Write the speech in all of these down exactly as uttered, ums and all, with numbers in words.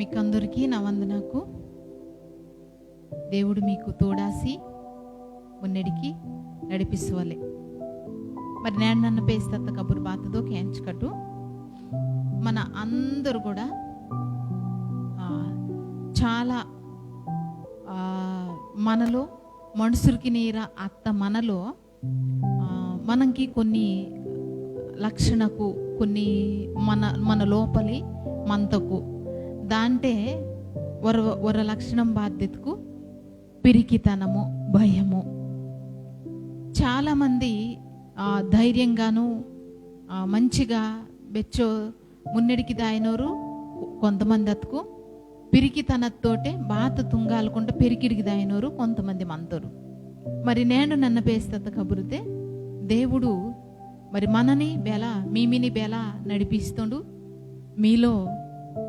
మీకందరికీ నా వందనకు. దేవుడు మీకు తోడాసి మున్నెడికి నడిపిస్తువలే. మరి నేను నన్న పేస్తత్త కబురు బాతదో కేంచుకట్టు. మన అందరూ కూడా, ఆ, చాలా, ఆ, మనలో, మనుషులకి నీర అత్త మనలో, ఆ, మనకి కొన్ని లక్షణకు, కొన్ని మన, మన లోపలి మంతకు. దాంటే వర, వర లక్షణం బాధ్యతకు పిరికితనము, భయము. చాలామంది, ఆ, ధైర్యంగాను, ఆ, మంచిగా బెచ్చో మున్నెడికి దాయినోరు కొంతమంది అతుకు, పిరికితనత్తోటే బాత తుంగాలకుంట పెరికిడికి దాయినోరు కొంతమంది మంతోరు. మరి నేను నన్న పేస్తత్త కబురితే, దేవుడు మరి మనని బెల, మీమిని బెల నడిపిస్తుండు. మీలో,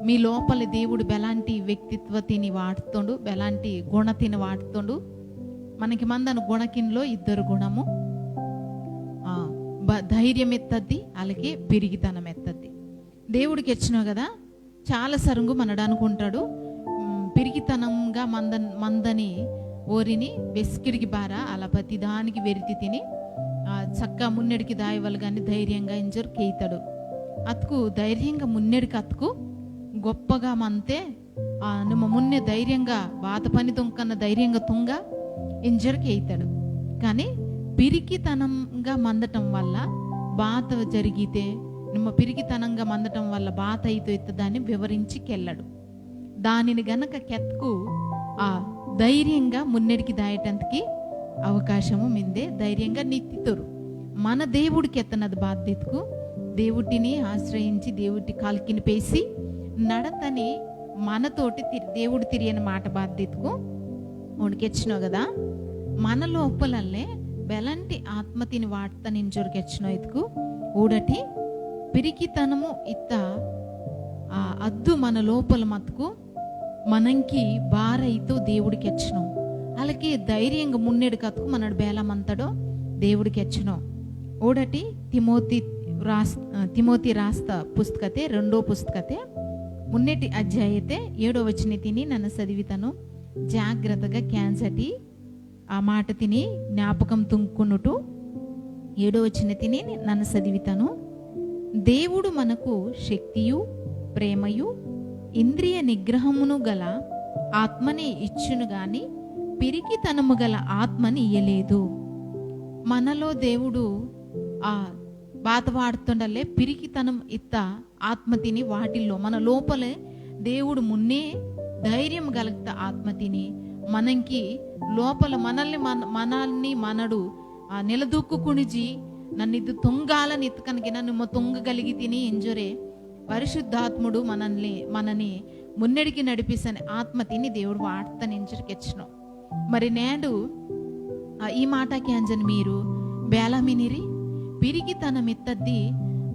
మీ లోపల దేవుడు బెలాంటి వ్యక్తిత్వ తిని వాడుతుండు, బెలాంటి గుణ తిని వాడుతుండు. మనకి మందన గుణకిన్లో ఇద్దరు గుణము, ఆ, బ-, ధైర్యం ఎత్తద్ది, అలాగే పిరికితనం ఎత్తద్ది. దేవుడికి ఎచ్చినో కదా, చాలా సరుంగు మనడు అనుకుంటాడు. మ్, పిరికితనంగా మంద-, మందని ఓరిని వెసికిడికి బారా అలా ప్రతిదానికి వెరితి తిని, ఆ, చక్క మున్నెడికి దాయవలు గాని ధైర్యంగా ఇంజర్ కేయితాడు. అతుకు ధైర్యంగా మున్నెడికి అతుకు గొప్పగా మంతే, ఆ, నిమ్మ మున్నే ధైర్యంగా బాత పని తుంకన్న ధైర్యంగా తుంగ ఇంజర్ కేయితాడు. కానీ పిరికితనంగా మందటం వల్ల బాత జరిగితే, నిమ్మ పిరికితనంగా మందటం వల్ల బాత అయితో ఇత్తదాన్ని వివరించి కెళ్ళడు. దానిని గనక కెత్కు ఆ ధైర్యంగా మున్నెడికి దాయటంతకి అవకాశము మిందే ధైర్యంగా నిత్తితోరు. మన దేవుడికి ఎత్తనది బాధ్యతకు దేవుటిని ఆశ్రయించి దేవుటి కాల్కిని పేసి నడతని మనతోటి తి-, దేవుడు తిరియని మాట బాధ్యతకు ఓడికెచ్చినో కదా. మన లోపలల్లే బెలంటి ఆత్మతిని వాడతానించోడికెచ్చినో ఇతుకు ఊడటి పిరికితనము ఇత్త ఆ అద్దు మన లోపల మతుకు మనంకి బారైతో దేవుడికెచ్చినో. అలాగే ధైర్యంగా మున్నెడు కతుకు మనడు బేలమంతడో దేవుడికెచ్చినో. ఓడటి తిమోతి రాస్-, ఆ, తిమోతి రాస్త పుస్తకతే, రెండో పుస్తకతే, మున్నెటి అధ్యాయతే ఏడో వచన తిని నన్ను చదివితను. జాగ్రత్తగా క్యాన్సటి ఆ మాట తిని జ్ఞాపకం తుంకునుటు. ఏడో వచన తిని నన్ను చదివితను. దేవుడు మనకు శక్తియు, ప్రేమయు, ఇంద్రియ నిగ్రహమును గల ఆత్మనే ఇచ్చును గాని, పిరికితనము గల ఆత్మని ఇయ్యలేదు. మనలో దేవుడు ఆ బాత వాడుతుండలే, పిరికితనం ఇత్త ఆత్మ తిని వాటిల్లో మన లోపలే దేవుడు మున్నే ధైర్యం గలుగుత ఆత్మ తిని మనంకి లోపల మనల్ని మన-, మనల్ని మనడు ఆ నిలదొక్కు కుణిజి నన్ను ఇది తుంగాలని ఎత్తుకనిగిన నిమ్మ తుంగగలిగి తిని ఇంజొరే పరిశుద్ధాత్ముడు మనల్ని, మనని మున్నెడికి నడిపిసని ఆత్మ తిని దేవుడు వాడతాను ఇంజొరికి ఎచ్చినో. మరి నేడు, ఆ, ఈ మాట కేంజని మీరు బేలా మినిరి, పిరికితనం ఇత్తద్ది,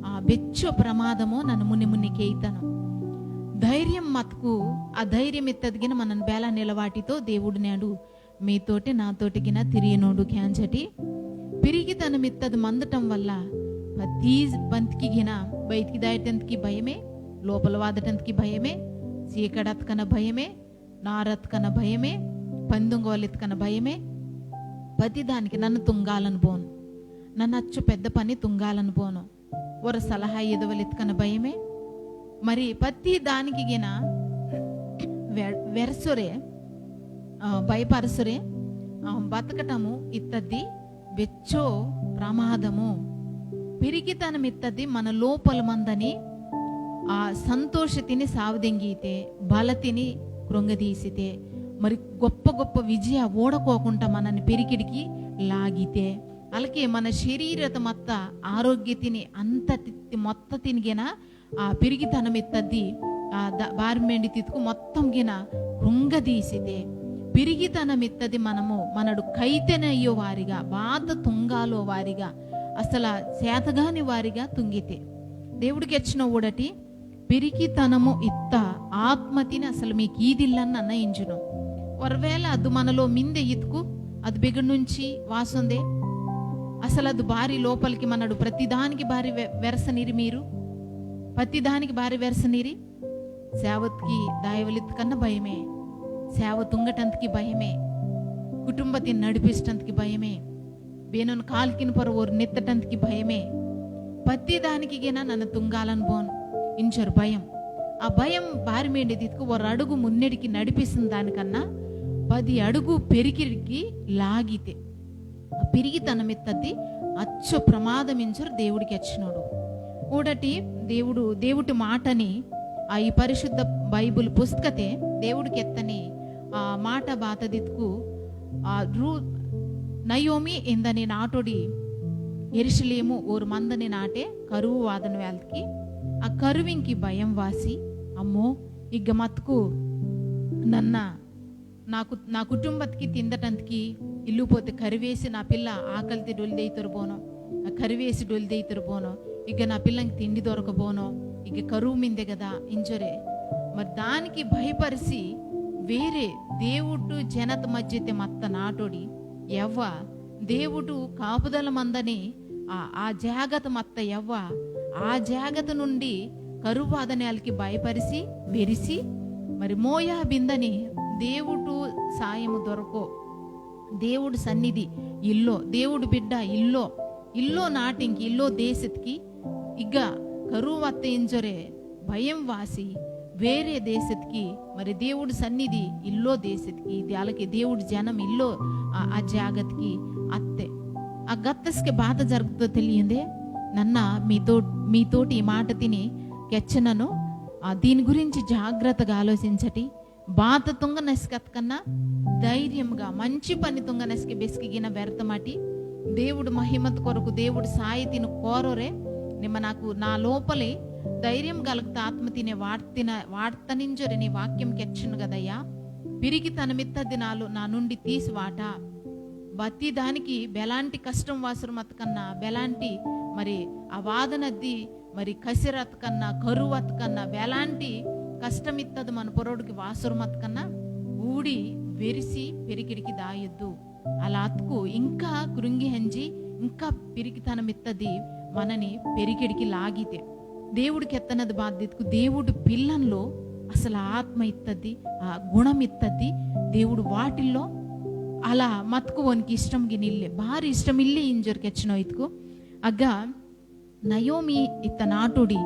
ఆ, బెచ్చో ప్రమాదమో నన్ను మున్ని మున్ని కేయితను. ధైర్యం మతుకు, ఆ ధైర్యం ఇత్తదిగిన మనను బేలా నిలవాటితో దేవుడు నేడు మీతోటి నాతోటిగిన తిరియనోడు కేంజటి. పిరికితనం ఇత్తది మందటం వల్ల ప్రతి పంతికి గిన బయటికి దాయటంతకి భయమే, లోపల వాదటంతకి భయమే, చీకడత్కన భయమే, నారత్కన భయమే, పందుంగోలిత్కన భయమే, ప్రతి దానికి నన్ను తుంగాలను పోను, నన్ను అచ్చు పెద్ద పని తుంగాలను పోను, ఒర సలహా ఎదవలిత్కన భయమే, మరి ప్రతి దానికి గిన వె-, వెరసొరే, ఆ, భయపరసొరే, ఆ, బతకటము ఇత్తద్ది వెచ్చో ప్రమాదము. పిరికితనం ఇత్తది మన లోపల మందని ఆ సంతోషతిని సావదెంగితే, బలతిని కృంగదీసితే, మరి గొప్ప గొప్ప విజయ ఓడకోకుంట మనని పెరికిడికి లాగితే, అలాగే మన శరీరత మత్త ఆరోగ్యతిని అంత తి-, మొత్త తినిగిన ఆ పిరికితనం ఇత్తది, ఆ ద-, బార్మెండి తిత్తుకు మొత్తం గిన కృంగదీసితే, పిరికితనం ఇత్తది మనము మనడు కైతెనయ్యో వారిగా, బాధ తుంగాలో వారిగా, అసలు చేతగాని వారిగా తుంగితే. దేవుడికి ఎచ్చిన ఊడటి పిరికితనము ఇత్త ఆత్మతిని అసలు మీకు ఈదిల్లన్న అన్న ఇంజును. ఒకవేళ అది మనలో మిందే ఇతుకు, అది బిగడు నుంచి వాసందే. అసలు అది బారి లోపలికి మనడు ప్రతిదానికి బారి వె-, వెరసనిరి మీరు. ప్రతిదానికి బారి వెరసనిరి. సేవత్కి దాయవలిత్కన్న భయమే, సేవ తుంగటంతకి భయమే, కుటుంబతిని నడిపిస్టంతకి భయమే, బేనోని కాల్కిని పొర ఓరు నెత్తటంతకి భయమే. పత్తి దానికి గిన నన్న తుంగాలన్ బోన్ ఇంచొరు భయం. ఆ భయం బారి మేండిదిత్కు ఒరడుగు మున్నెడికి నడిపిసిన దానికన్నా పది అడుగు పెరికిరికి లాగితే. ఆ పెరిగితనం ఇత్తది అచ్చో ప్రమాదం ఇంచొరు దేవుడికి వచ్చినోడు. ఊడటి దేవుడు, దేవుటి మాటని ఆ ఈ పరిశుద్ధ బైబిల్ పుస్తకతే దేవుడికి ఎత్తని ఆ మాట బాతదిత్కు ఆ రూ-, నయోమి ఇందని నాటోడి ఎరుషలేము ఓరు మందని నాటే కరువు వాదన వేల్కి ఆ కరువింకి భయం వాసి, అమ్మో, ఇగ్గ మత్కు నన్న నా కు-, నా కుటుంబత్కి తిందటంతకి ఇల్లు పోతే కరివేసి నా పిల్ల ఆకలితే డొల్దైతరు బోనో, ఆ కరివేసి డొల్దైతరు బోనో, ఇగ్గ నా పిల్లంకి తిండి దొరకబోనో, ఇగ్గ కరువు మిందే కదా ఇంజొరే. మరి దానికి భయపరిసి వేరే దేవుడు జనత మధ్యతే మత్త నాటోడి ఎవ్వ దేవుడు కాపుదల మందని ఆ, ఆ జాగత మత్త ఎవ్వ ఆ జాగత నుండి కరువు వాదనాలకి భయపరిసి వెరిసి మరి మోయాబిందని దేవుడు సాయము దొరకో, దేవుడు సన్నిధి ఇల్లో, దేవుడు బిడ్డ ఇల్లో, ఇల్లో నాటింకి ఇల్లో దేశత్కి ఇగ్గ కరువు వత్త ఇంజొరే భయం వాసి వేరే దేశత్కి మరి దేవుడు సన్నిధి ఇల్లో దేశత్కి ఇది అలాగే దేవుడు జనం ఇల్లో ఆ, ఆ జాగత్కి అత్తే. ఆ గత్తస్కి బాధ జరుగుతో తెలియందే నన్న మీతో, మీతోటి ఈ మాట తిని కెచ్చనను. ఆ, దీని గురించి జాగ్రత్తగా ఆలోచించటి. బాధ తుంగ నసికత్కన్నా ధైర్యంగా మంచి పని తుంగ నసికి బెసికిగిన వ్యర్థమటి. దేవుడు మహిమత కొరకు దేవుడు సాయతిని కోరరే నిమ్మ నాకు నా లోపలే ధైర్యం కలుగుతా ఆత్మ తినే వాడ్తిన వాడ్తనింజొరి నీ వాక్యం కెచ్చును కదయ్యా. పిరికి తనమిత్త దినాలు నా నుండి తీసి వాట. బతి దానికి బెలాంటి కష్టం వాసురు మతకన్నా, బెలాంటి మరి ఆ వాదనద్ది మరి కసిరత్కన్నా, కరువత్కన్నా, బెలాంటి కష్టమిత్తది మన పొరడుకి వాసురు మతకన్నా ఊడి వెరిసి పెరికిడికి దాయొద్దు. అలా అతుకు ఇంకా కృంగి హంజి, ఇంకా పిరికితనమిత్తది మనని పెరికిడికి లాగితే. దేవుడు కెత్తనది బాధ్యతకు దేవుడు పిల్లంలో అసలు ఆత్మ ఇత్తది, ఆ గుణం ఇత్తది. దేవుడు వాటిల్లో అలా మతుకు వానికి ఇష్టంకి నిల్లే, భారీ ఇష్టం ఇల్లే ఇంజోరు కెచ్చినో ఇతుకు. అగ్గ నయోమి ఇత్త నాటుడి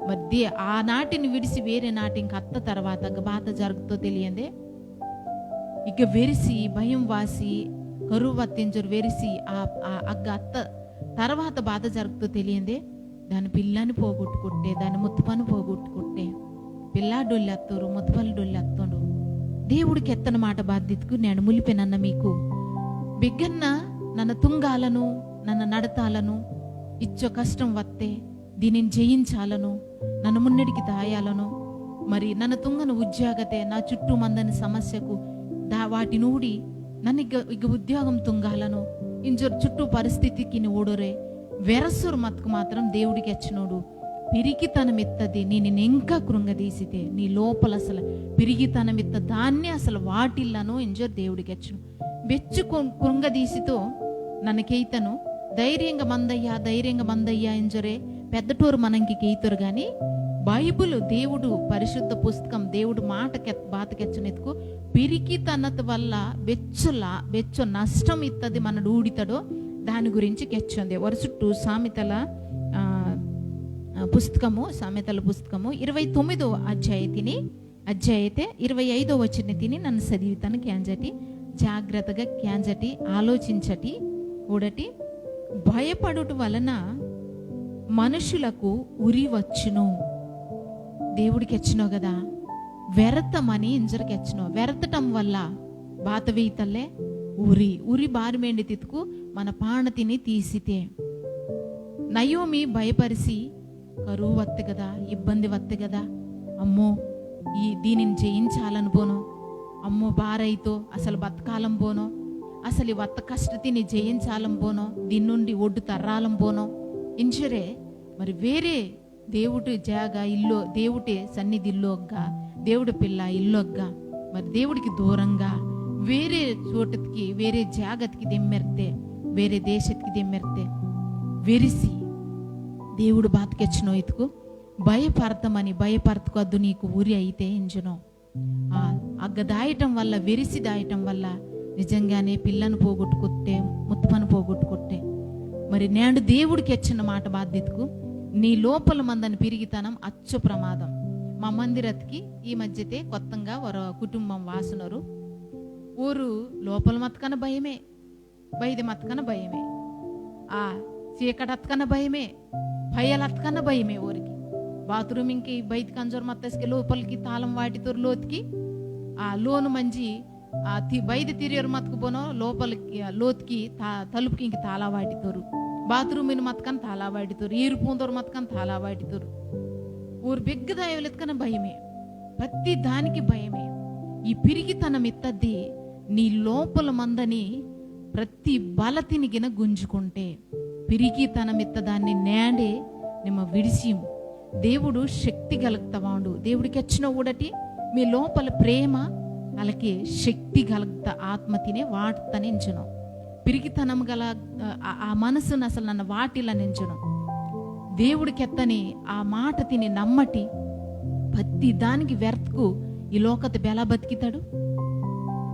మధ్య ఆ నాటిని విడిసి వేరే నాటింకి అత్త తర్వాత అగ్గ బాధ జరుగుతో తెలియందే. ఇక వెరిసి, భయం వాసి, కరువు వత్తించరు వెరిసి, ఆ, ఆ అగ్గ అత్త తర్వాత బాధ జరుగుతో తెలియందే. దాని పిల్లని పోగొట్టుకుంటే, దాని ముత్తపని పోగొట్టుకుంటే, పిల్లా డొల్లి అత్తోరు, ముత్తపల్లి డొల్లి అత్తోండు. దేవుడు కెత్తన మాట బాధ్యతకు నేను ములిపెనన్న మీకు. బిగ్గన్న నన్న తుంగాలను, నన్న నడతాలను, ఇచ్చో కష్టం వత్తే, దీనిని జయించాలను, నన్న మున్నడికి దాయాలను, మరి నన్న తుంగన ఉద్యోగతే, నా చుట్టూ మందని సమస్యకు దా-, వాటి నూడి నన్న ఇగ్గ, ఇగ్గ ఉద్యోగం తుంగాలను, ఇంజోరు చుట్టూ పరిస్థితికి ఊడొరే, వెరసొరు మత్కు మాత్రం దేవుడు కెచ్చినోడు. పిరికితనం ఇత్తది, నీ నిన్నెంక కృంగదీసితే, నీ లోపల అసలు పిరికితనం ఇత్త దాన్ని అసలు వాటిల్లను ఇంజోరు దేవుడు కెచ్చును. బెచ్చు కొం-, కృంగదీసితో నన్న కెయితను, ధైర్యంగా మందయ్యా, ధైర్యంగా మందయ్యా ఇంజొరే పెద్దటోరు మనంకి కెయితోరు గాని, బైబిల్ దేవుడు పరిశుద్ధ పుస్తకం, దేవుడు మాట కెత్-, బాత కెచ్చనెత్తుకు పిరికితనత వల్ల బెచ్చుల, బెచ్చు నష్టం ఇత్తది మనడు ఊడితడో దాని గురించి కెచ్చొంది. వరుసుట్టు సామెతల, ఆ, ఆ, పుస్తకము, సామెతల పుస్తకము ఇరవై తొమ్మిదో అధ్యాయతిని, అధ్యాయతే ఇరవై ఐదో వచనతిని నన్ను చదివితాను. క్యాంజటి, జాగ్రత్తగా క్యాంజటి, ఆలోచించటి. ఊడటి, భయపడుట వలన మనుషులకు ఉరి వచ్చును. దేవుడు కెచ్చినో కదా, వెరతమని ఇంజరు కెచ్చినో. వెరతటం వల్ల బాత వేయితల్లే ఉరి, ఉరి బారిమేండి తిత్తుకు మన పాణతిని తీసితే. నయోమి భయపరిసి, కరువు వత్తే కదా, ఇబ్బంది వత్తే కదా, అమ్మో, ఈ దీనిని జయించాలని పోను, అమ్మో, బారైతో అసలు బతకాలం పోను, అసలు ఈ వత్త కష్టతిని జయించాలం పోను, దీని నుండి ఒడ్డు తర్రాలం పోను, ఇంజరే మరి వేరే దేవుడు జాగ ఇల్లో, దేవుటే సన్నిధి ఇల్లోగ్గా, దేవుడు పిల్ల ఇల్లోగ్గా, మరి దేవుడికి దూరంగా వేరే చోటతికి, వేరే జాగతికి దెమ్మెర్తే, వేరే దేశతికి దెమ్మెర్తే, వెరిసి దేవుడు బాతకెచ్చినో ఇతుకు భయపడతామని భయపడతకు అద్దు నీకు ఉరి అయితే ఇంజును. ఆ, అగ్గ దాయటం వల్ల, వెరిసి దాయటం వల్ల నిజంగానే పిల్లను పోగొట్టుకొట్టే, ముత్తమను పోగొట్టుకొట్టే. మరి నేడు దేవుడికి ఎచ్చిన మాట బాధ్యతకు నీ లోపల మందని పిరిగితనం అచ్చు ప్రమాదం. మా మందిరత్కి ఈ మధ్యతే కొత్తంగా వర కుటుంబం వాసునరు. ఊరు లోపల మతకన భయమే, బయట మతకన భయమే, ఆ చీకటత్కన భయమే, పయ్యలత్కన భయమే ఊరికి. బాత్రూమ్ ఇంకి బయట కంజోర్ మత్తస్కి లోపలికి తాళం వాటితోరు లోతుకి, ఆ లోను మంజి ఆ తి-, బయట తిరియరు మతకు పోనో లోపలికి, ఆ లోతుకి తా-, తలుపుకి ఇంక తాళా వాటితోరు. బాత్రూమ్ ఇన్ మతకని తాళా వాటితోరు, ఈరు పూందోరు మతకని తాళా వాటితోరు. ఊరు బెగ్గ దాయవలెత్కన భయమే, ప్రతి దానికి భయమే. ఈ పిరికితనం ఇత్తద్ది నీ లోపల మందని ప్రతి బలతిని గిన గుంజుకుంటే, పిరికితనం ఇత్తదాన్ని నేండే నిమ్మ విడిసిము. దేవుడు శక్తి గలుగుతవాడు. దేవుడికి ఎచ్చిన ఊడటి మీ లోపల ప్రేమ, అలాగే శక్తి గలుగుత ఆత్మతినే వాటతనించును. పిరికితనం గల, ఆ, ఆ మనసును అసలు నన్ను వాటిల్లనించును. దేవుడికి ఎత్తని ఆ మాట తిని నమ్మటి ప్రతి దానికి వ్యర్థకు ఈ లోకత బెలా బతికితాడు.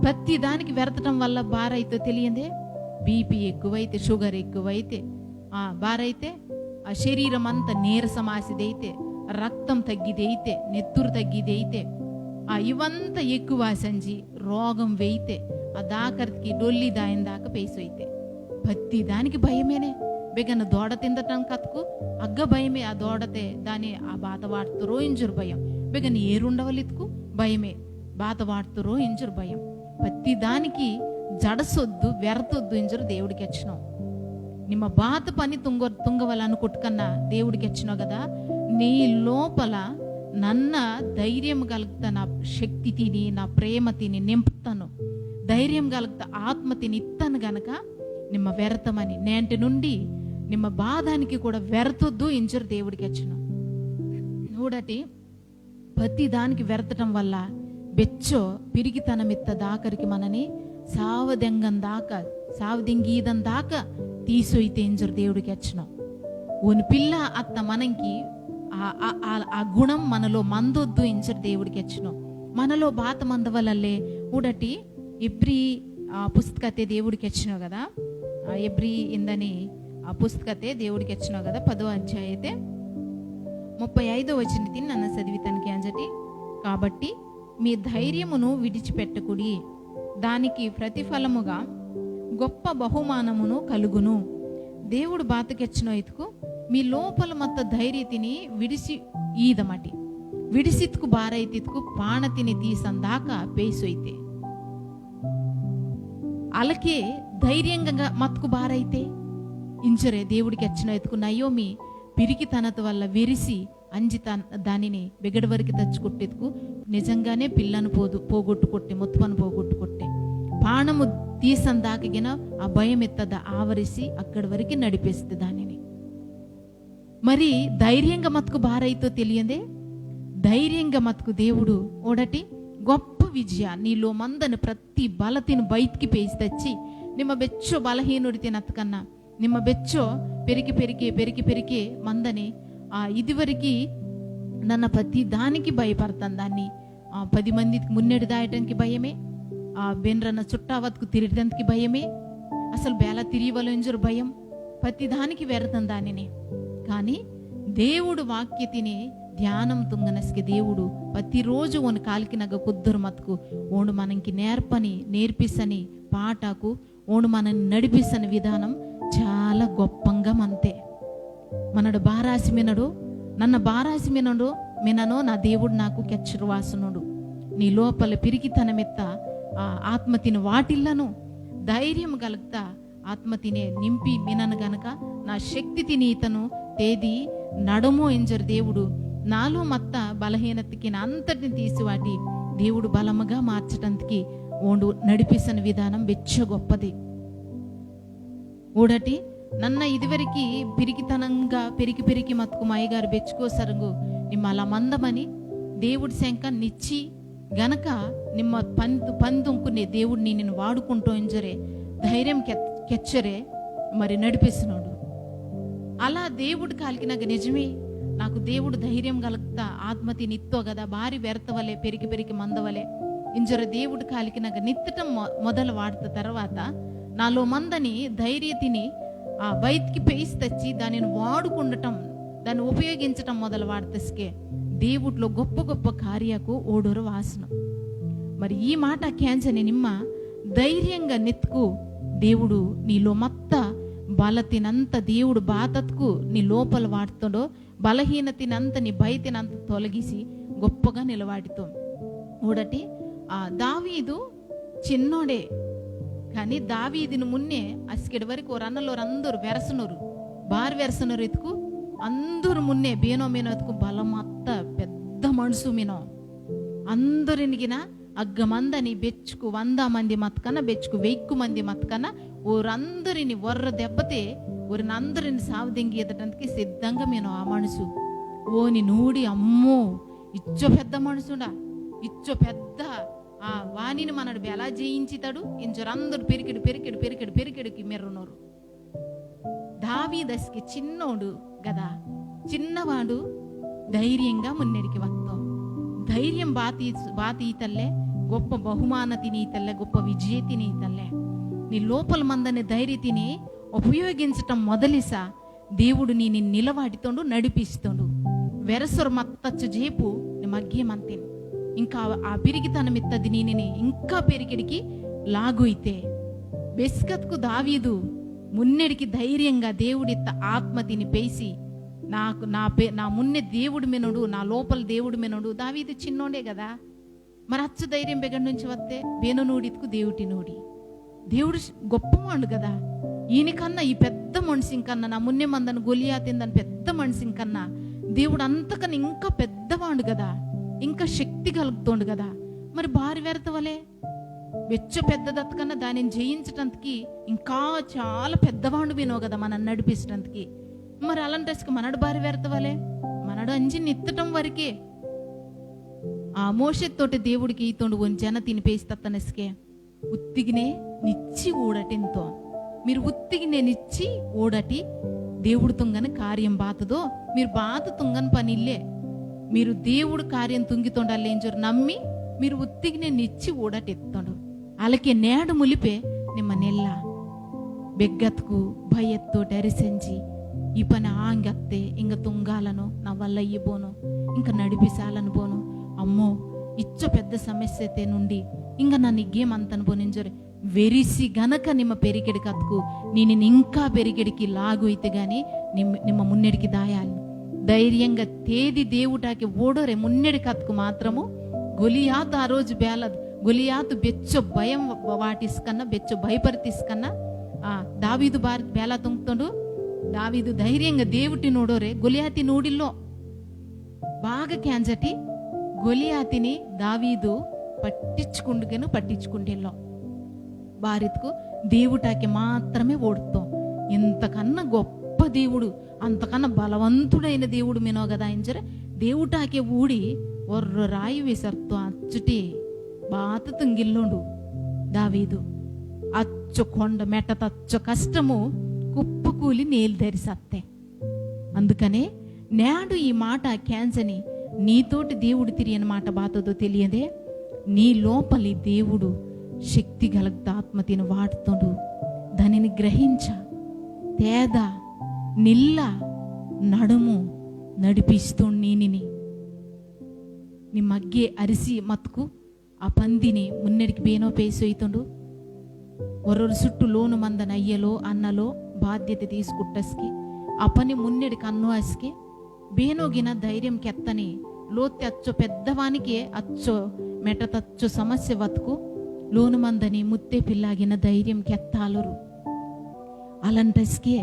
ప్రతి దానికి వెరతటం వల్ల బారైతే తెలియందే, బీపీ ఎక్కువైతే, షుగర్ ఎక్కువైతే, ఆ, బారైతే, ఆ శరీరం అంతా నీరసం ఆసిదైతే, రక్తం తగ్గిదైతే, నెత్తురు తగ్గిదైతే, ఆ, ఇవంతా ఎక్కువ ఆసంజి రోగం వెయితే, ఆ దాకర్తికి డొల్లి దాయిందాక పేసొయితే. ప్రతి దానికి భయమేనే. బెగన దోడ తిందటం కత్కు అగ్గ భయమే. ఆ దోడతే దాని ఆ బాత వాడుతురో ఇంజురు భయం. బెగన ఏరుండవలిత్కు భయమే, బాత వాడుతురో ఇంజురు భయం. ప్రతి దానికి జడసొద్దు, వెరతొద్దు ఇంజురు దేవుడికి ఎచ్చినో. నిమ్మ బాత పని తుంగ-, తుంగవలను కొట్టుకన్నా దేవుడికి ఎచ్చినో కదా. నీ లోపల నన్న ధైర్యం కలుగుతా, నా శక్తి తిని, నా ప్రేమ తిని నింపుతాను, ధైర్యం కలుగుతా ఆత్మ తిని ఇస్తాను గనక నిమ్మ వెరతమని నేంటి నుండి నిమ్మ బాధానికి కూడా వెరతొద్దు ఇంజురు దేవుడికి ఎచ్చినో. ఊడటి ప్రతి దానికి వెరతటం వల్ల బెచ్చో పిరికితనమిత్త దాకరికి మనని సావదెంగం దాకా, సావదెంగీదం దాకా తీసొయితే ఇంజురు దేవుడికి ఎచ్చినో. ఓని పిల్ల అత్త మనంకి ఆ, ఆ, ఆ, ఆ గుణం మనలో మందొద్దు ఇంజురు దేవుడికి ఎచ్చినో. మనలో బాత మందవలల్లే ఊడటి ఎబ్రి, ఆ, పుస్తకతే దేవుడికి ఎచ్చినో కదా. ఆ, ఎబ్రి ఇందని ఆ పుస్తకతే దేవుడికి ఎచ్చినో కదా, పదో అధ్యాయతే ముప్పై ఐదో వచనం తిని నన్ను చదివితానికి అంజటి. కాబట్టి మీ ధైర్యమును విడిచిపెట్టకుడి, దానికి ప్రతిఫలముగా గొప్ప బహుమానమును కలుగును. దేవుడు బాతకెచ్చినో ఇతుకు మీ లోపల మత్త ధైర్యతిని విడిసి ఈదమటి. విడిసిత్కు బారైతిత్కు పాణతిని తీసందాక పేసొయితే. అలకే ధైర్యంగా మత్కు బారైతే. ఇంజరే దేవుడికి ఎచ్చినో ఇతుకు నయోమి పిరికితనత వల్ల వెరిసి అంజిత దానిని బెగడవరికి తచ్చుకొట్టెత్కు నిజంగానే పిల్లను పోదు-, పోగొట్టుకొట్టే, ముత్తుమను పోగొట్టుకొట్టే. పాణము తీసందాకగిన ఆ భయం ఎత్తద ఆవరిసి అక్కడి వరకు నడిపిస్తే దానిని. మరి ధైర్యంగా మతుకు బారైతో తెలియదే, ధైర్యంగా మతుకు దేవుడు ఓడటి గొప్ప విజయ నీలో మందని ప్రతి బలతిని బయటికి పేసి తెచ్చి, నిమ్మ బెచ్చో బలహీనుడి తినత్కన్నా, నిమ్మ బెచ్చో పెరికె పెరికె, పెరికె పెరికె మందని, ఆ, ఇదివరకు నన్న ప్రతి దానికి భయపడతాను దాన్ని. ఆ, పది మందికి మున్నెడు దాయటానికి భయమే, ఆ, బెన్రన్న చుట్టావత్కు తిరగటానికి భయమే, అసలు బేల తిరియవలెంజరు భయం, ప్రతి దానికి వెరతాను దానిని. కానీ దేవుడు వాక్యతిని ధ్యానం తుంగనస్కి దేవుడు ప్రతిరోజు ఓని కాలికినగ కుద్దురు మతుకు ఓండు మనంకి నేర్పని, నేర్పిసని పాటకు ఓండు మనని నడిపిస్తున్న విధానం చాలా గొప్పంగా మంతే. మనడు బారాసి మినడు, నన్న బారాసి మినడు, మిననో నా దేవుడు నాకు కెచ్చరు వాసనుడు. నీ లోపల పిరికితనమెత్త ఆ ఆత్మతిని వాటిల్లను, ధైర్యం కలుగుతా ఆత్మతినే నింపి మినను గనక నా శక్తి తిని ఇతను తేది నడము ఎంజరు దేవుడు నాలో మత్త బలహీనతకి నా అంతటిని తీసివాటి దేవుడు బలముగా మార్చటందుకి ఓండు నడిపిస్తున్న విధానం బెచ్చ గొప్పది. ఊడటి నన్న ఇదివరకు పిరికితనంగా పెరిగి పెరిగి మతుకు మాయగారు బెచ్చుకోసరంగు నిమ్మ అలా మందమని దేవుడి శంక నిచ్చి గనక నిమ్మ పందు-, పందుంకునే దేవుడు నిన్ను వాడుకుంటూ ఇంజరే ధైర్యం కెత్-, కెచ్చరే మరి నడిపిస్తున్నాడు. అలా దేవుడు కాలికినాక నిజమే నాకు దేవుడు ధైర్యం కలుగుతా, ఆత్మతి నిత్తో కదా, బారి వెర్తవలే, పెరిగి పెరిగి మందవలే. ఇంజర దేవుడు కాలికినగ నిత్తటం మొ-, మొదలు వాడత తర్వాత, నాలో మందని ధైర్యతిని ఆ బయటికి పేసి తెచ్చి దానిని వాడుకుండటం, దాన్ని ఉపయోగించటం మొదలు వాడతస్కే దేవుడిలో గొప్ప గొప్ప కార్యకు ఓడోరు వాసన. మరి ఈ మాట కేంజని నిమ్మ ధైర్యంగా నెత్తుకు, దేవుడు నీలో మత్త బలతినంత దేవుడు బాతత్కు నీ లోపల వాడుతుండో, బలహీనతినంత నీ భయతినంత తొలగిసి గొప్పగా నిలవాడితో. ఓడటి ఆ దావీదు చిన్నోడే, కానీ దావీదిని మున్నే అసికెడి వరకు ఓరు అన్నలోరు అందరు వెరసనోరు, బారు వెరసనోరు ఎత్తుకు అందరు మున్నే బేనో మీనో ఎత్తుకు బలమత్త పెద్ద మనసు మీనో. అందరినిగిన అగ్గ మందని బెచ్చుకు వంద మంది మత్కన, బెచ్చుకు వెయ్కు మంది మత్కన, ఓరందరిని వర్ర దెబ్బతే, ఓరినందరిని సావదెంగి ఎదటందుకి సిద్ధంగా మీనో ఆ మనసు. ఓని నూడి అమ్మో, ఇచ్చో పెద్ద మనసుడా, ఇచ్చో పెద్ద ఆ వాణిని మనడు బెలా జయించితాడు, ఇంజరందరు పెరికెడు, పెరికెడు, పెరికెడు, పెరికెడుకి మెర్రునోరు. దావీదస్కి చిన్నోడు గదా, చిన్నవాడు ధైర్యంగా మున్నెడికి వత్తో. ధైర్యం బాతి, బాతి ఈతల్లే, గొప్ప బహుమానతిని ఈతల్లే, గొప్ప విజయతిని ఈతల్లే. నీ లోపల మందని ధైర్యతిని ఉపయోగించటం మొదలిసా, దేవుడు నీ నిన్ను నిలవాడితోండు, నడిపిస్తోండు. వెరసొర మత్తచ్చు జేపు నీ మగ్గే మంతిని. ఇంకా ఆ పిరిగితనం ఇత్తది నీనిని ఇంకా పెరికెడికి లాగుయితే. బెస్కత్కు దావీదు మున్నెడికి ధైర్యంగా దేవుడిత్త ఆత్మతిని పేసి, నాకు నా పే-, నా మున్నె దేవుడు మినోడు, నా లోపల దేవుడు మినోడు. దావీదు చిన్నోడే కదా, మరి అచ్చు ధైర్యం బెగడ నుంచి వత్తే బేనో నూడిత్కు దేవుటి నూడి. దేవుడు గొప్పవాడు కదా, ఈయనకన్నా ఈ పెద్ద మనిషిని కన్నా, నా మున్నే మందను గొలియాతిందని పెద్ద మనిషిని కన్నా దేవుడు అంతకన్నా ఇంకా పెద్దవాడు కదా, ఇంకా శక్తి కలుగుతోండు కదా. మరి బారి వెరతవలే బెచ్చో పెద్దదత్కన్నా దానిని జయించటానికి ఇంకా చాలా పెద్దవాడు వినో కదా మనం నడిపించటానికి. మరి అలాంటి మనడు బారి వెరతవలే, మనడు అంజి నిత్తటం వరకే. ఆ మోషేత్తోటి దేవుడికి ఈతోండు ఓని జన తినిపేసి తత్తనస్కే. ఉత్తిగినే నిచ్చి ఓడటింతో. మీరు ఉత్తిగినే నిచ్చి ఓడటి దేవుడు తుంగని కార్యం బాతదో, మీరు బాత తుంగని పనిల్లే. మీరు దేవుడు కార్యం తుంగితోండల్లేంజోరు నమ్మి మీరు ఉత్తిగినే నిచ్చి ఓడటెత్తోండు. అలాకే నేడు ములిపే నిమ్మ నెల్ల బెగ్గత్కు భయత్తో డరిసెంజి, ఈ పని ఆంగత్తే ఇంక తుంగాలను నా వల్ల ఈ బోను, ఇంక నడిపిసాలను బోను. అమ్మో, ఇచ్చో పెద్ద సమస్యతే నుండి ఇంక నన్ను ఇగ్గేమంతను బోనింజోరే. వెరిసి గనక నిమ్మ పెరికెడి కత్కు, నేను ఇంకా పెరికెడికి లాగు అయితే గాని నిమ్-, నిమ్మ మున్నెడికి దాయాలి. ధైర్యంగా తేది దేవుటాకి ఓడోరే మున్నెడి కత్కు మాత్రము. గొలియాతు ఆ రోజు బేల, గొలియాతు బెచ్చో భయం వ-, వాటిస్కన్నా, బెచ్చో భయపరితిస్కన్నా, ఆ, దావీదు బార్-, బేల తుంగ్తోండు. దావీదు ధైర్యంగా దేవుటి నూడోరే, గొలియాతి నూడిల్లో. బాగా క్యాంజటి గొలియాతిని దావీదు పట్టించుకుండుకెను పట్టించుకుంటిల్లో. బారిత్కు దేవుటాకి మాత్రమే ఓడుతో. ఇంతకన్నా గొప్ప దేవుడు, అంతకన్నా బలవంతుడైన దేవుడు మినో కదా ఇంజరే దేవుటాకే ఊడి ఒర్రొ రాయి విసర్తో అచ్చుటి బాత తుంగిల్లోండు దావీదు. అచ్చు కొండ మెట్టతచ్చు కష్టము కుప్పకూలి నేలు ధరిసత్తే. అందుకనే నేడు ఈ మాట కేంజని నీతోటి దేవుడు తిరియని మాట బాతదో తెలియదే, నీ లోపలి దేవుడు శక్తి గలగ్ద ఆత్మతిని వాడుతోండు. దానిని గ్రహించ, తేద, నిల్ల, నడుము, నడిపిస్తోండు నీనిని. నీ మగ్గే అరిసి మత్కు ఆ పందిని మున్నెడికి బేనో పేసొయ్తోండు. ఒరొరు సుట్టు లోను మందన అయ్యలో, అన్నలో బాధ్యత తీసుకుట్టస్కి. ఆ పని మున్నెడికి అన్ను అస్కి. బేనోగిన ధైర్యం కెత్తని. లోత్తె అచ్చో పెద్దవానికే అచ్చో మెటతచ్చో సమస్య వత్కు. లోను మందని ముత్తే పిల్లాగిన ధైర్యం కెత్తాలురు. అలంటస్కే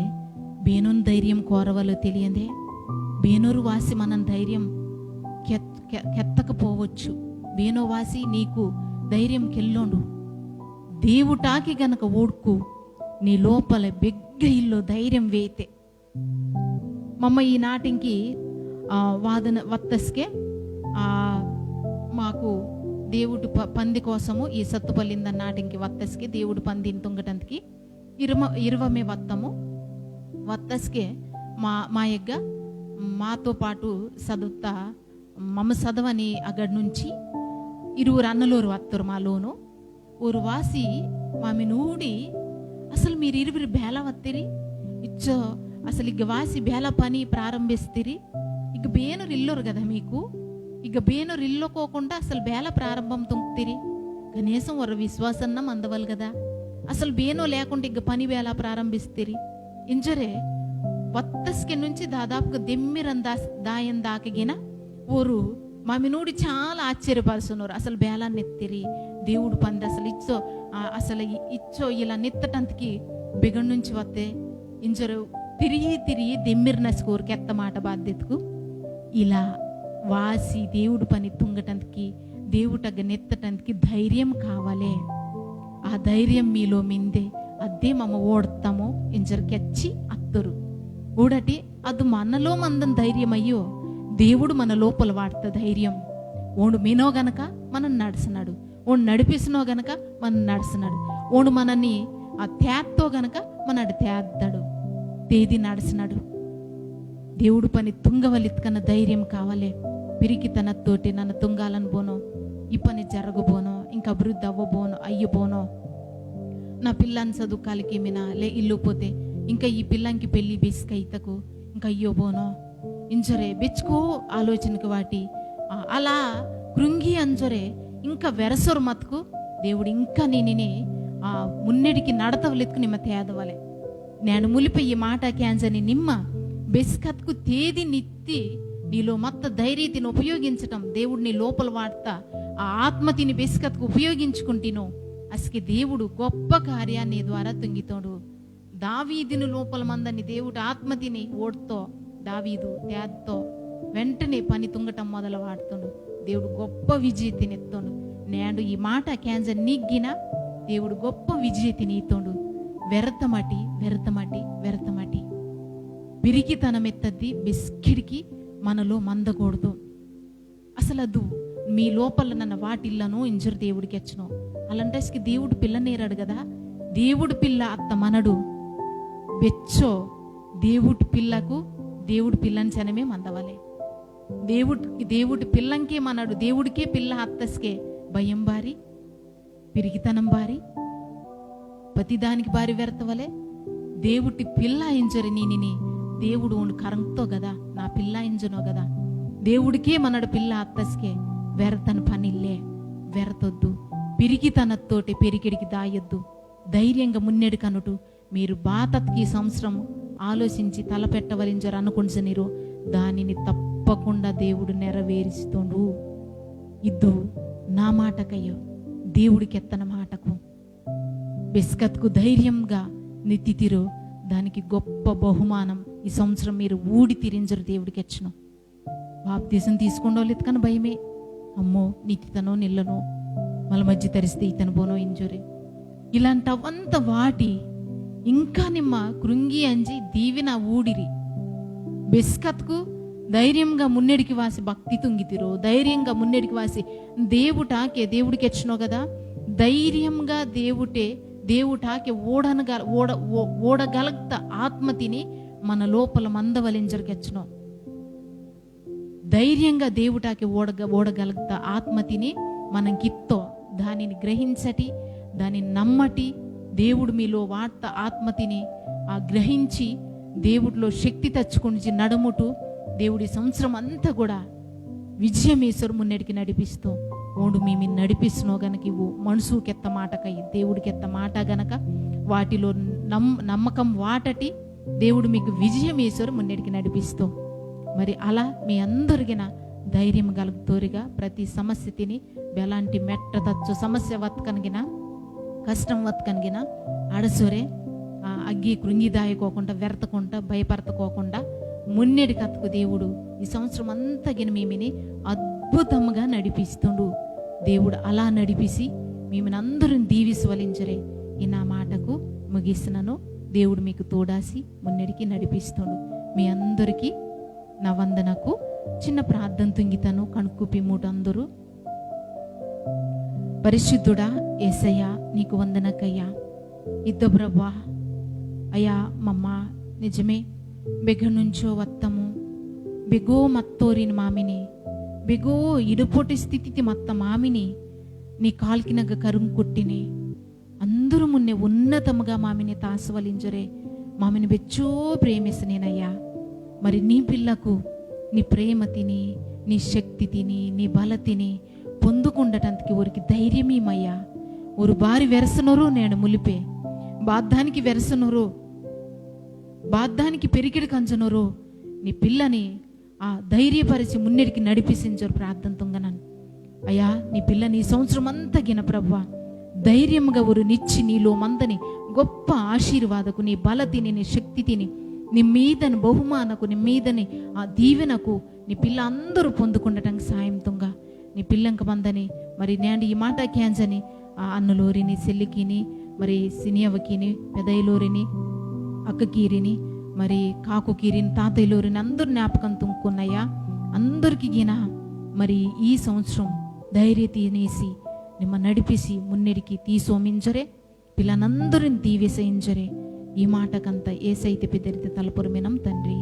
బేనోన్ ధైర్యం కోరవలో తెలియందే. బేనోరు వాసి మనం ధైర్యం కెత్-, కె-, కెత్తకపోవచ్చు. బేనో వాసి నీకు ధైర్యం కెల్లోండు. దేవుటాకి గనక ఓడ్కు నీ లోపల బెగ్గ ఇల్లో ధైర్యం వేయితే. మమ్మ ఈ నాటింకి, ఆ, వాదన వత్తస్కే, ఆ, మాకు దేవుడు ప-, పంది కోసము ఈ సత్తుపల్లింద నాటింకి వత్తస్కే దేవుడు పందిని తుంగటంతకి ఇరుమ-, ఇరువమే వత్తము. వత్తస్కే మా, మా యగ్గ మాతో పాటు చదువుతా, మమ్మ చదవని అగడి నుంచి ఇరువురు అన్నలోరు వత్తోరు మాలోను. ఓరు వాసి మామిని ఊడి, అసలు మీరు ఇరువురు బేల వత్తిరి, ఇచ్చో అసలు ఇగ్గ వాసి బేల పని ప్రారంభిస్తిరి. ఇగ్గ బేనోరు ఇల్లోరు కదా మీకు, ఇగ్గ బేనోరు ఇల్లోకోకుండా అసలు బేల ప్రారంభం తుంగ్తిరి. కనీసం ఒర్ర విశ్వాసన్న మందవల్ కదా. అసలు బేనో లేకుండా ఇగ్గ పని బేల ప్రారంభిస్తిరి. ఇంజరే వత్తస్కె నుంచి దాదాపుగా దెమ్మిరం దాస్-, దాయం దాకగిన ఓరు మామిని ఊడి చాలా ఆశ్చర్యపరుస్తున్నారు. అసలు బేలా నెత్తిరి, దేవుడు పంది అసలు ఇచ్చో, ఆ, అసలు ఇ-, ఇచ్చో ఇలా నెత్తటంతకి బెగం నుంచి వత్తే ఇంజరు తిరిగి తిరిగి దెమ్మిరిన స్కోర్ కెత్త మాట బాధ్యతకు ఇలా వాసి దేవుడు పని తుంగటంతకి, దేవుటగ్గ నెత్తటంతకి ధైర్యం కావాలే. ఆ ధైర్యం మీలో మిందే అద్దే మమ్మ ఓడతామో ఇంజరు కెచ్చి అత్తరు. ఓడటి అది మనలో మందని ధైర్యం అయ్యో, దేవుడు మన లోపల వాడత ధైర్యం. ఓండు మినో గనక మనం నడిసినాడు, ఓండు నడిపిసినో గనక మనం నడిసినాడు, ఓండు మనని ఆ తేత్తో గనక మనడు తేద్దాడు. తేది నడిసినాడు. దేవుడు పని తుంగవలిత్కన ధైర్యం కావాలే. పిరికితనత్తోటి నన్న తుంగాలని బోనో, ఈ పని జరగబోనో, ఇంకా అభివృద్ధి అవ్వబోనో, అయ్యబోనో, నా పిల్లని చదువు కాలికి మినా లే ఇల్లు పోతే, ఇంకా ఈ పిల్లంకి పెళ్లి బెస్కైతకు ఇంకా అయ్యో బోనో ఇంజొరే బెచ్చుకో ఆలోచనకి వాటి, ఆ, అలా కృంగి అంజొరే ఇంకా వెరసొరు మతుకు దేవుడు ఇంకా నిన్నిని, ఆ, మున్నెడికి నడతవలెత్తుకు నిమ్మ తేదవలే. నేను ములిప ఈ మాట కేంజని నిమ్మ బెస్కత్కు తేది నిత్తి నీలో మత్త ధైర్యతిని ఉపయోగించటం, దేవుడు నీ లోపల వాడతా ఆ ఆత్మతిని బెస్కత్కు ఉపయోగించుకుంటినో, అసకి దేవుడు గొప్ప కార్యాన్ని నీ ద్వారా తుంగితోడు. దావీదిని లోపల మందని దేవుడు ఆత్మతిని ఓడ్తో, దావీదు తేద్తో, వెంటనే పని తుంగటం మొదలు వాడుతుండు. దేవుడు గొప్ప విజయతిని ఎత్తుండు. నేడు ఈ మాట కేంజ నిగ్గిన దేవుడు గొప్ప విజయతిని ఇస్తుండు. వెరతమటి, వెరతమటి, వెరతమటి. పిరికితనం ఎత్తద్ది బెస్కిడికి మనలో మందకూడదు. అసలు అదు మీ లోపల నన్న వాటిల్లను ఇంజరు దేవుడికి ఎచ్చను. అలాంటస్కి దేవుడు పిల్లనేరాడు కదా, దేవుడు పిల్ల అత్త మనడు బెచ్చో దేవుడు పిల్లకు దేవుడు పిల్లని జనమే మందవలే. దేవుడు, దేవుడు పిల్లంకే మనడు, దేవుడికే పిల్ల అత్తస్కే భయం బారి, పిరికితనం బారి, ప్రతిదానికి బారి వెరతవలే. దేవుటి పిల్ల ఇంజరి నీనిని దేవుడు ఉండు కరంతో కదా, నా పిల్ల ఇంజనో కదా. దేవుడికే మనడు పిల్ల అత్తస్కే వెరతను పనిల్లే, వెరతొద్దు. పిరికితనత్తోటి పెరికిడికి దాయొద్దు. ధైర్యంగా మున్నెడు కనుటు. మీరు బాతత్కి ఈ సంవత్సరం ఆలోచించి తలపెట్టవలింజరు అనుకుంటున్నారు, దానిని తప్పకుండా దేవుడు నెరవేరుస్తుండు. ఇద్దు నా మాటకయ్యో, దేవుడికి ఎత్తన మాటకు బెస్కత్కు ధైర్యంగా నిత్తితిరో, దానికి గొప్ప బహుమానం ఈ సంవత్సరం మీరు ఊడి తిరింజరు దేవుడికి ఎచ్చును. బాప్తీసం తీసుకోండో లేదుకని భయమే, అమ్మో నిత్తితనో నిల్లనో, మల మధ్య తరిస్తే ఇతను బోనో ఇంజోరే. ఇలాంటవంత వాటి ఇంకా నిమ్మ కృంగి అంజి దీవిన ఊడిరి. బెస్కత్కు ధైర్యంగా మున్నెడికి వాసి భక్తి తుంగితిరో, ధైర్యంగా మున్నెడికి వాసి దేవుటాకే, దేవుడికి ఎచ్చునో కదా, ధైర్యంగా దేవుటే, దేవుటాకే ఓడనగ-, ఓడ-, ఓ-, ఓడగలగ్త ఆత్మతిని మన లోపల మందవలింజరికెచ్చునో. ధైర్యంగా దేవుటాకి ఓడగ-, ఓడగలగ్త ఆత్మతిని మనం గిత్తో, దానిని గ్రహించటి, దానిని నమ్మటి. దేవుడు మీలో వాట్త ఆత్మతిని ఆ గ్రహించి, దేవుడిలో శక్తి తెచ్చుకుని నడుముటు. దేవుడి సంవత్సరం అంతా కూడా విజయం ఈశ్వరు మున్నెడికి నడిపిస్తూ ఓండు మీ, మీ నడిపిస్తున్నో గనక ఇవ్వు మనసు కెత్త మాటకై దేవుడికి ఎత్త మాట గనక వాటిలో నమ్-, నమ్మకం వాటటి దేవుడు మీకు విజయం ఈశ్వరు మున్నెడికి నడిపిస్తూ. మరి అలా మీ అందరిగిన ధైర్యం కలుగుతోరుగా ప్రతి సమస్య తిని ఎలాంటి మెట్ట తచ్చు సమస్య వత్కనిగిన కష్టం వత్కనిగిన అడసొరే, ఆ, అగ్గి కృంగిదాయకోకుండా, వెరతకుండా, భయపడతకోకుండా మున్నెడి కత్తుకు దేవుడు ఈ సంవత్సరం అంతా గిన మీమిని అద్భుతంగా నడిపిస్తుండు. దేవుడు అలా నడిపిసి మీమిని అందరిని దీవిసవలించరే. ఈ నా మాటకు ముగిసినను. దేవుడు మీకు తోడాసి మున్నెడికి నడిపిస్తుండు. మీ అందరికీ నా వందనకు. చిన్న ప్రార్థన తుంగితను కణుకు పిమ్ముటందరూ. పరిశుద్ధుడా ఏసయ్యా, నీకు వందనకయ్యా. ఇద్ద ప్రభా, అయ్యా మమ్మ నిజమే బెగ్గ నుంచో వత్తము, బెగో మత్తోరిని మామిని, బెగో ఇడుపోటి స్థితితి మత్త మామిని, నీ కాల్కినగ కరుం కొట్టిని, అందరు మున్నె ఉన్నతముగా మామిని తాసవలింజరే, మామిని బెచ్చో ప్రేమిసినేనయ్యా. మరి నీ పిల్లకు నీ ప్రేమ తిని, నీ శక్తి తిని, నీ బల తిని పొందుకుండటానికి ఓరికి ధైర్యమీమయ్యా. ఓరు బారి వెరసనోరు నేను ములిపే, బాద్దానికి వెరసనోరు, బాద్దానికి పెరికిడి కంచనోరు, నీ పిల్లని ఆ ధైర్యపరిచి మున్నెడికి నడిపిసించరు ప్రార్థన తుంగనను. అయ్యా, నీ పిల్లని ఈ సంవత్సరం అంతా గిన ప్రభువా, ధైర్యంగా ఒరు నిచ్చి నీలో మందని గొప్ప ఆశీర్వాదకు, నీ బల తిని, నీ శక్తి తిని, నీ మీదని బహుమానకు, నీ మీదని ఆ దీవెనకు నీ పిల్ల అందరూ పొందుకుండటం సాయం తుంగ. నీ పిల్లంక మందని మరి నేండు ఈ మాట కేంజని ఆ అన్నలోరిని, సెల్లికిని, మరి సినియవకిని, పెదైలోరిని, అక్కకీరిని, మరి కాకుకీరిని, తాతయ్యలోరిని అందరు జ్ఞాపకం తుంకున్నయ్యా. అందరికి గిన మరి ఈ సంవత్సరం ధైర్య తినేసి నిమ్మ నడిపిసి మున్నెడికి తీసోమింజరే, పిల్లనందరిని దీవిసయింజరే. ఈ మాటకంత ఏసైతే పెదరితే తలపురమినం తండ్రి.